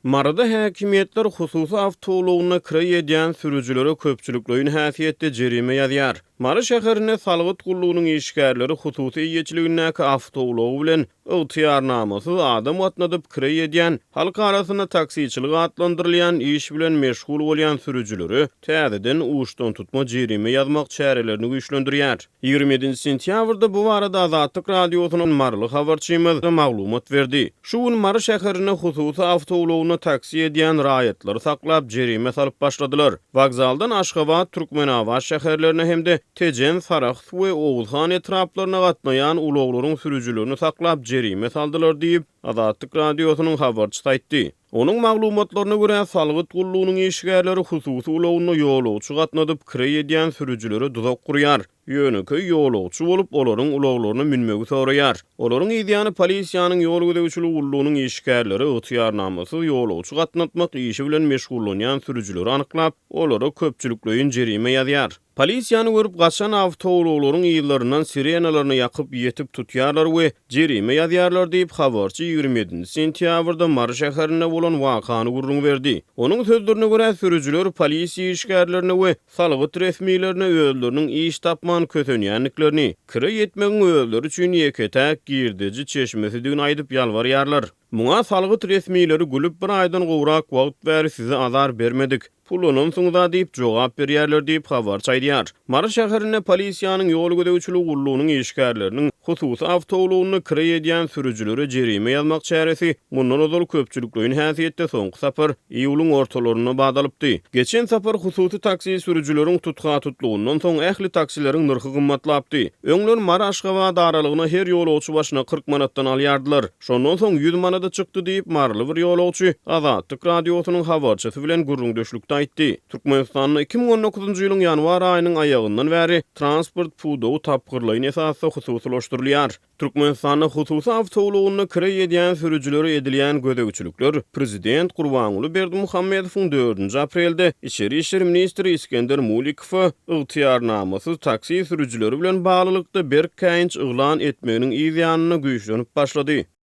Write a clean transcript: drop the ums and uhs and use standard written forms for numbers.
Maryda häkimiýetler hususy awtoulagynda kireý edýän sürüjilere köpçülikleýin häsiýetde jerime ýazýar. Mary şäherinde salgyt gullugynyň işgärleri hususy eýeçiligindäki awtoulagy bilen ygtyýarnamasyz adam gatnadyp kireý edýän, halk arasynda taksiçilik atlandyrylýan iş bilen meşgul bolýan sürüjilere täzeden uçdantutma jerime ýazmak çärelerini güýçlendirýär. 27-nji sentýabrda bu barada Azatlyk Radiosyna maryly habarçymyz maglumat berdi. Şu gün Mary şäherinde hususy awtoulagynda taksi edýän raýatlary saklap, jerime salyp başladylar. Wokzaldan Aşgabat, Türkmenabat şäherlerine hem-de Tejen, Sarahs we Oguzhan etraplaryna gatnaýan ulaglaryň sürüjilerini saklap, jerime saldylar diýip, Azatlyk Radiosynyň habarçysy aýtdy. Onuň maglumatlaryna görä, salgyt gullugynyň işgärleri hususy ulagynda ýolagçy gatnadyp, kireý edýän sürüjilere duzak gurýar. Ýönekeý ýolagçy bolup, olaryň ulaglaryna münmegi soraýar. Olaryň yzýany polisiýanyň ýol gözegçiligi gullugynyň işgärleri ygtyýarnamasyz ýolagçy gatnatmak işi bilen meşgullanýan sürüjileri anyklap, olara köpçülikleýin jerime ýazýar. Polisiýany görüp gaçan awtoulaglaryň yzlaryndan sirenalaryny ýakyp ýetip tutýarlar we jerime ýazýarlar diýip, habarçy 27-nji sentýabrda Mary şäherinde bolan wakany gürrüň berdi. Onuň sözlerine görä, sürüjiler polisiýa işgärlerine we salgyt resmilerine özleriniň iş tapman kösenýändiklerini, kireý etmegiň özleri üçin ýeke-täk girdeji çeşmesidigini aýdyp ýalbarýarlar. Muňa salgyt resmileri gülüp, bir aýdan gowrak wagt bäri size azar bermedik. Pulanansyňyz-a diýip jogap berýärler diýip, habarçy aýdýar. Mary şäherinde polisiýanyň ýol gözegçiligi gullugynyň işgärleriniň hususy awtoulagynda kireý edýän sürüjilere jerime ýazmak çäresi mundan ozal köpçülikleýin häsiýetde soňky sapar iýulyň ortalarynda bat alypdy. Geçen sapar hususy taksi sürüjileriň tutha-tutlugyndan soň ähli taksileriň nyrhy gymmatlapdy. Öňler Mary-Aşgabat aralygyna her ýolagçy başyna 40 manatdan alýardylar. Şondan soň 100 manada çykdy diýip, maryly bir ýolagçy Azatlyk Radiosynyň habarçysy bilen gürrüňdeşlikde aýtdy. Türkmenistanda 2019-njy ýylyň ýanwar aýynyň aýagyndan bäri transport pudagy tapgyrlaýyn esasda hususylaşdyrylýar. Türkmenistanda hususy awtoulagynda kireý edýän sürüjilere edilýän gözegçilikler prezident Gurbanguly Berdimuhamedowyň dördünji aprelde içeri işler ministri Isgender Mulikowa ygtyýarnamasyz taksi sürüjileri bilen baglylykda berk käýinç yglan etmeginiň yz ýanynda güýçlenip başlady.